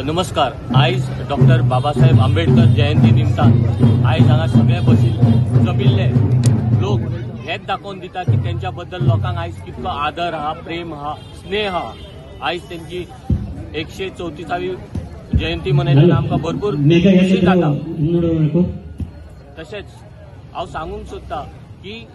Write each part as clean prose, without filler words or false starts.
नमस्कार. आयज डॉक्टर बाबासाहेब आंबेडकर जयंती निमतान आयज हांगा सगळे बशील जमिल्ले लोक हेच दाखोवन दिता की तेंच्या बद्दल लोकांक आयज कितलो आदर आहा, प्रेम आहा, स्नेह आहा. आयज तेंची 134वी जयंती मनयतना आमकां भरपूर खुशी जाता. तशेंच हांव सांगूंक सोदता की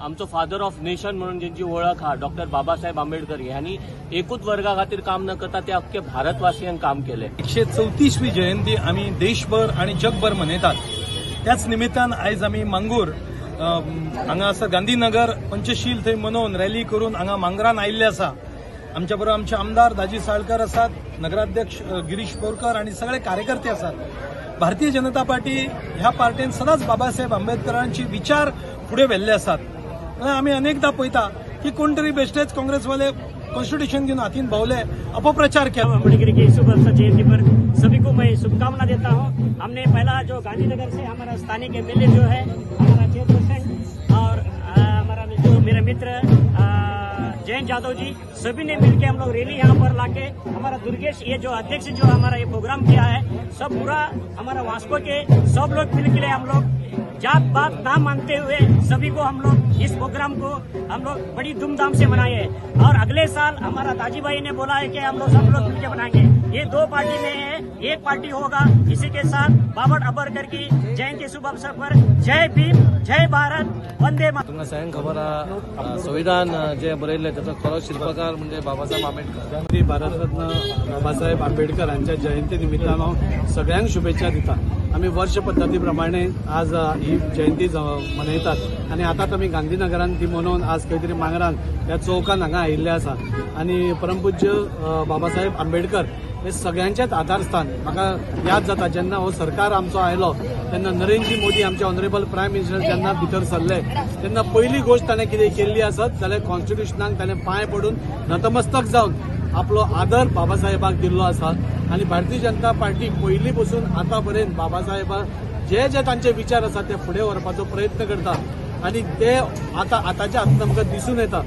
आमचो फादर ऑफ नेशन म्हणून जेंची वळख आहा डॉक्टर बाबासाहेब आंबेडकर ह्यांनी एकूच वर्गा खातीर काम न करता ते अख्खे भारतवासियांक काम केलें. 134वी जयंती आमी देशभर आनी जगभर मनयतात. त्याच निमित्तान आयज आमी मांगूर हांगा आसा गांधीनगर पंचशील थंय मनोवन रॅली करून हांगा मांगरान आयिल्ले आसा. आमच्या बरोबर आमचे आमदार दाजी साळकर आसात, नगराध्यक्ष गिरीश बोरकर आनी सगळे कार्यकर्ते आसात. भारतीय जनता पार्टी ह्या पार्टीन सदांच बाबासाहेब आंबेडकरांचे विचार फुडें व्हेल्ले आसात. आमी अनेकदा पळयता की कोण तरी बेश्टेच काँग्रेसवाले कॉन्स्टिट्यूशन घेवन हातीन भोवले, अपप्रचार केला. आंबेडकर की शुभ जयंती पर सभी को मैं शुभकामना देता हूँ. हमने पहला जो गांधीनगर से हमारा स्थानीय एमएलए जो है हमारा चेयरपर्सन और हमारा जो मेरा मित्र जयंत यादव जी, सभी ने मिलकर हम लोग रैली यहाँ पर लाके हमारा दुर्गेश ये जो अध्यक्ष जो हमारा ये प्रोग्राम किया है, सब पूरा हमारा वास्को के सब लोग मिलकर हम लोग जात बात ना मानते हुए सभी को हम लोग इस प्रोग्राम को हम लोग बड़ी धूमधाम से मनाए हैं. और अगले साल हमारा दाजी भाई ने बोला है कि हम लोग सब लोग मिलकर मनाएंगे. ये दो पार्टी में है, एक पार्टी होगा. इसी के साथ बाबा आंबेडकर की जयंती शुभ अवसर पर जय भीम, जय भारत, वंदे मातरम. तुमकां सगळ्यांक खबर आहा संविधान जे बरयल्लें ताचो खरो शिल्पकार म्हणजे बाबासाहेब आंबेडकर. भारतरत्न बाबासाहेब आंबेडकर हांच्या जयंती निमित्तान हांव सगळ्यांक शुभेच्छा दिता. आमी वर्ष पद्दती प्रमाणे आज ही जयंती मनयतात आनी आतां आमी गांधीनगरान ती मनोवन आज खंय तरी मांगरान ह्या चौकान हांगा आयिल्ले आसा. आनी परमपूज्य बाबासाहेब आंबेडकर हे सगळ्यांचेच आधारस्थान. म्हाका याद जाता जेन्ना हो सरकार आमचो आयलो तेन्ना नरेंद्र मोदी आमचे ऑनरेबल प्रायम मिनिस्टर जेन्ना भितर सरले तेन्ना पयली गोश्ट ताणें कितें केल्ली आसत जाल्यार कॉन्स्टिट्युशनाक ताणें पांय पडून नतमस्तक जावन आपलो आदर बाबासाहेबाक दिल्लो आसा. आनी भारतीय जनता पार्टी पयलीं पसून आतां पर्यंत बाबासाहेबा जे जे तांचे विचार आसा ते फुडें व्हरपाचो प्रयत्न करता आनी ते आतां आतांच्या हातूंत आमकां दिसून येता.